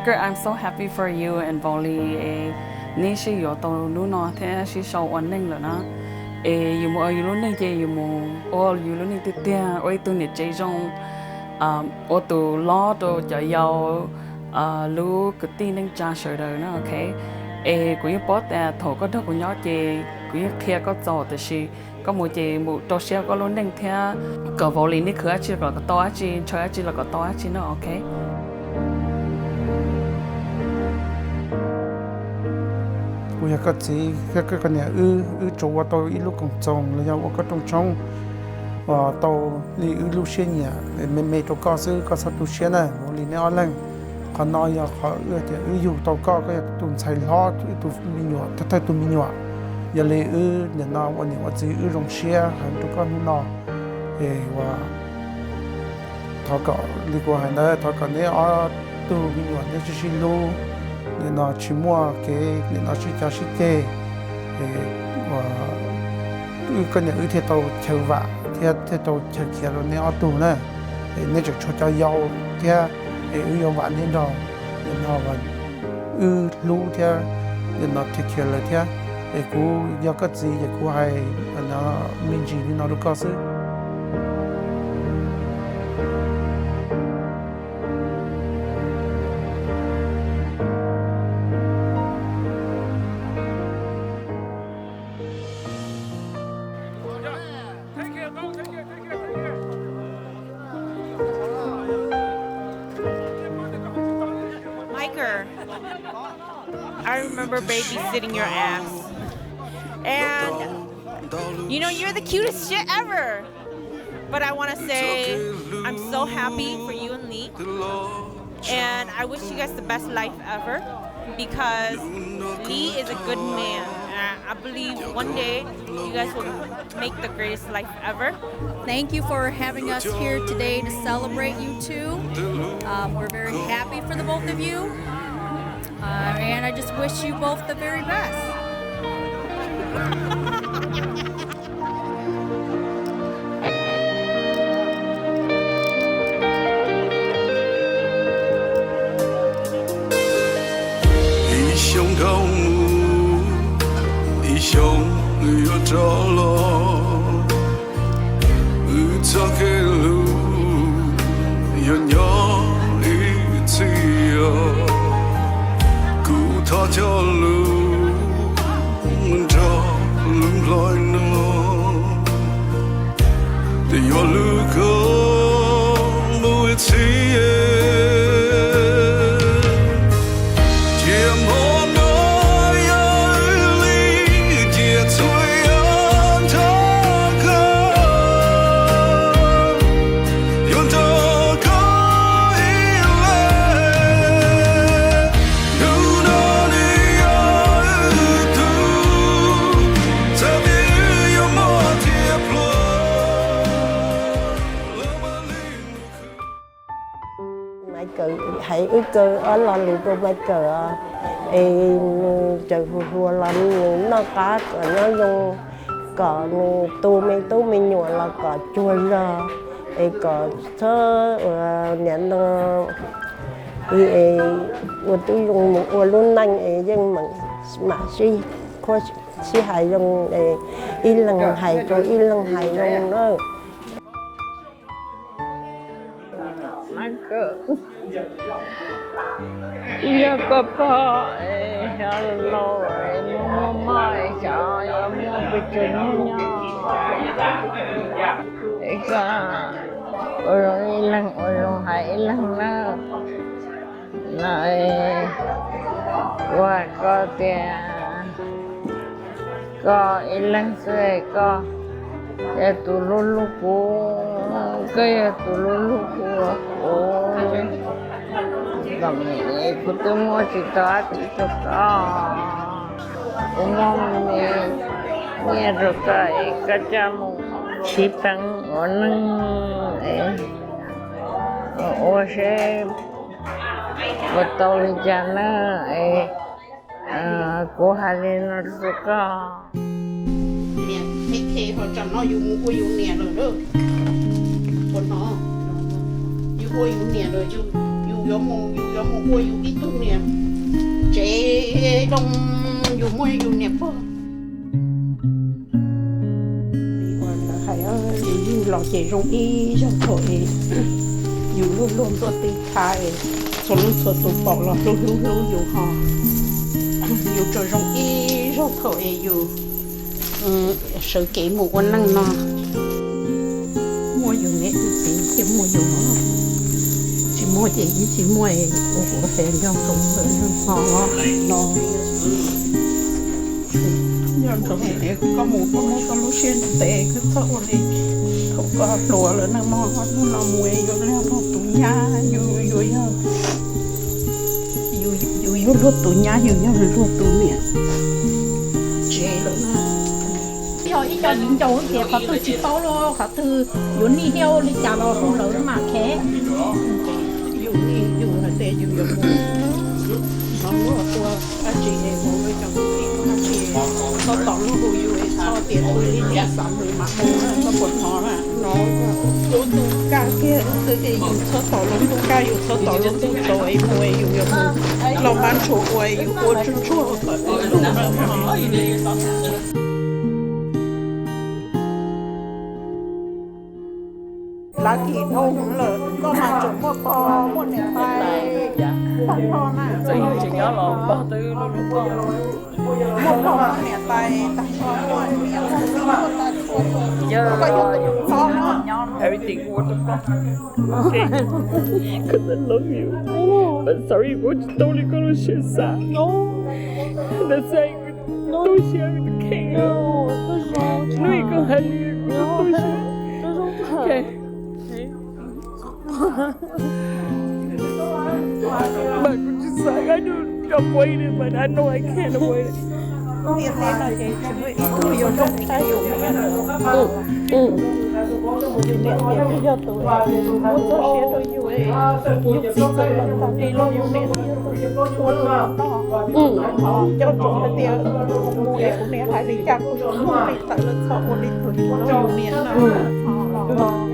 Michael, I'm so happy for you and Vaughly es neb sib yuav tau hnub no thiab sib sau ua neej lawm na. Es yus mus ua yus lub neej ces yus mus ua yus lub neej tiag tiag, ua ib tug niam tsev zoo, ua tus hlob rau cov yau, lub kwv tij neej tsa sawv daws na, ok. Es kuv yeej paub tias thaum koj nrog kuv nyob ces kuv yeej qhia koj txaus, tiam sis koj mus ces mus rau siab koj lub neej thiab kom Vaughly neb khwv dab tsi los kom tau dab tsi, ntshaw dab tsi los kom tau dab tsi no, ok. Kuv yog koj txiv thiab koj niam, wb tsuas ua tau ib lub koom txoos los yog ua koj rooj tshoob uas tau li wb lub siab nyiam me me rau koj xwb, koj txhob tu siab na, ua li neb ob leeg. Qhov no yog qhov wb tias wb yug tau koj, koj yog tus ntxhais hlob, ib tug me nyuam, thawj thawj tus me nyuam. Yog li wb nim no ua niam ua txiv wb zoo siab heev rau koj hnub no. Es ua thov kom li kuv hais ntawd, thov kom neb ob tug me nyuam neb sib sib hlub, nim no tsis muaj kev nim no sib cav sib ceg, es wb koj niam wb thiaj tau chaw vam thiab thiaj tau chaw khiav rau neb ob tug na. Es neb tseem tshuav cov yau thiab, es wb yuav vam neb nrog nim no wb hlub thiab nim no chaw khiav lawm thiab. Es kuv yog koj txiv ces kuv hais me ntsis li no rau koj xwb. Michael, I remember babysitting your ass. And, you know, you're the cutest shit ever. But I want to say, I'm so happy for you and Lee. And I wish you guys the best life ever because Lee is a good man. And I, I believe one day you guys will make the greatest life ever. Thank you for having us here today to celebrate you two. Um, we're very happy for the both of you. Uh, and I just wish you both the very best. Ib xyoo dhau mus, ib xyoo yuav rov los, wb txoj kev hlub yuav nyob ib txhis os. Kuv thov cog lus nrog lub nplhaib no, twb yuav hlub koj mus ib txhis. Cia hmo no yog wb li, cia txhua yam nrog koj, yuav nrog koj ib leeg. Hnub no nws yog wb tug, txawm tias wb yuav muaj thiab pluag. Maiv Kawm hais wb kaw ob lo lus rau Maiv Kawm os, es nws tseem hluas hluas los nws noj qab kom nyob zoo, kom nws tu me tub me nyuam los kom cuag zog, es kom txhob ua niam no, ua tub zoo mus ua lub neej es yeej meem mam sib qhuab sib hais zoo, ib leeg hais rau ib leeg hais zoo na. Yog koj pog es xyov laus es muaj muaj mob es xyov yuav muaj pes tsawg hnub nyob es koj ua zoo ib leeg ua zoo hais ib leeg nawb. No es kuv hais koj tias koj ib leeg xwb, koj yog tus hlub hlub kuv, koj yog tus hlub hlub kuv, kuv kom kuv twb muab tsis tau dab tsi rau koj, kuv muab me nyiaj rau koj es koj coj mus siv peev ua neej es ua seb puas tau li cas na es kuv hais li no rau koj. Niam, K K ho tsam no yus mus ua yus niam lawm lauj. Ua no, yus ua yus niam lawm, yus, yus Yuav mus, yus yuav mus ua yus ib tug niam tsev zoo, yus muaj yus niam pog. Li uas lawv hais, yus yug los ces zoo ib zaug thaum es yus luag luag ntuj teb thaiv, txhua leej txhua tus pom los hlub hlub hlub yus ho, yus tsuas zoo ib zaug thaum es yus sawv kev mus ua neej no. Muaj yus niam yus txiv thiaj muaj yus, tsis muaj ces yeej tsis muaj, ua kuv hais nco ntsoov ntawm yog no no. Nco ntsoov tias koj mus koj muaj koj lub siab ntev, koj txhob ua li thaum koj hluas lawm na mog. Hnub no mus yuav luag tus nyab, yus yuav yog, yus yuav luag tus nyab, yus yog luag tus niam tsev lawm na. Yog ib co viv ncaus ces qhov twg tsis paub los qhov twg yuav nij thiab ua li cas los hu lawv mas khev. Yus nij yus hais tias yus yuav mus hnov luag ua dab tsi es mus ua cov kwv tij dab tsi, txhob tos luag hu yus es txhob tias hu li niam xav mus mas mus, txhob pua hnov na. Lub ntuj kaj kiag xwb ces yus txhob tos lub ntuj kaj, yus txhob tos lub ntuj tsaus es mus es yus yuav mus los mas ntshua ua es yus ua tsuag tsuag kom lub ntuj no. Lucky dhau lawm, koj mas tseem muaj pog muaj niam tais tag nrho na. Tseem nyob los pog twb muaj pog muaj niam tais tag nrho, muaj niam muaj txiv muaj tag nrho. Koj yog tus txhob no. Everything worth the fuck. Okay. Because I love you. But sorry, kuv tsis tau li koj lub siab xav. That's why tu siab with the king. Hnub ib koj hais li kuv tu siab. Okay. Mas kuv tsis xav, I don't avoid it, but I know I can't avoid it. Tiam neej no ces tsis muaj ib tug yuav zoo tshaj yus niam. Yus niam tias yog tus muab txoj sia rau yus, yus txiv txawm los tag li los yus niam thiaj yog tus ua tus noj. Nco ntsoov hais tias mus es kuv niam hais li cas kuv yuav mloog li ntawd, lawv txhob ua li tus yus niam na.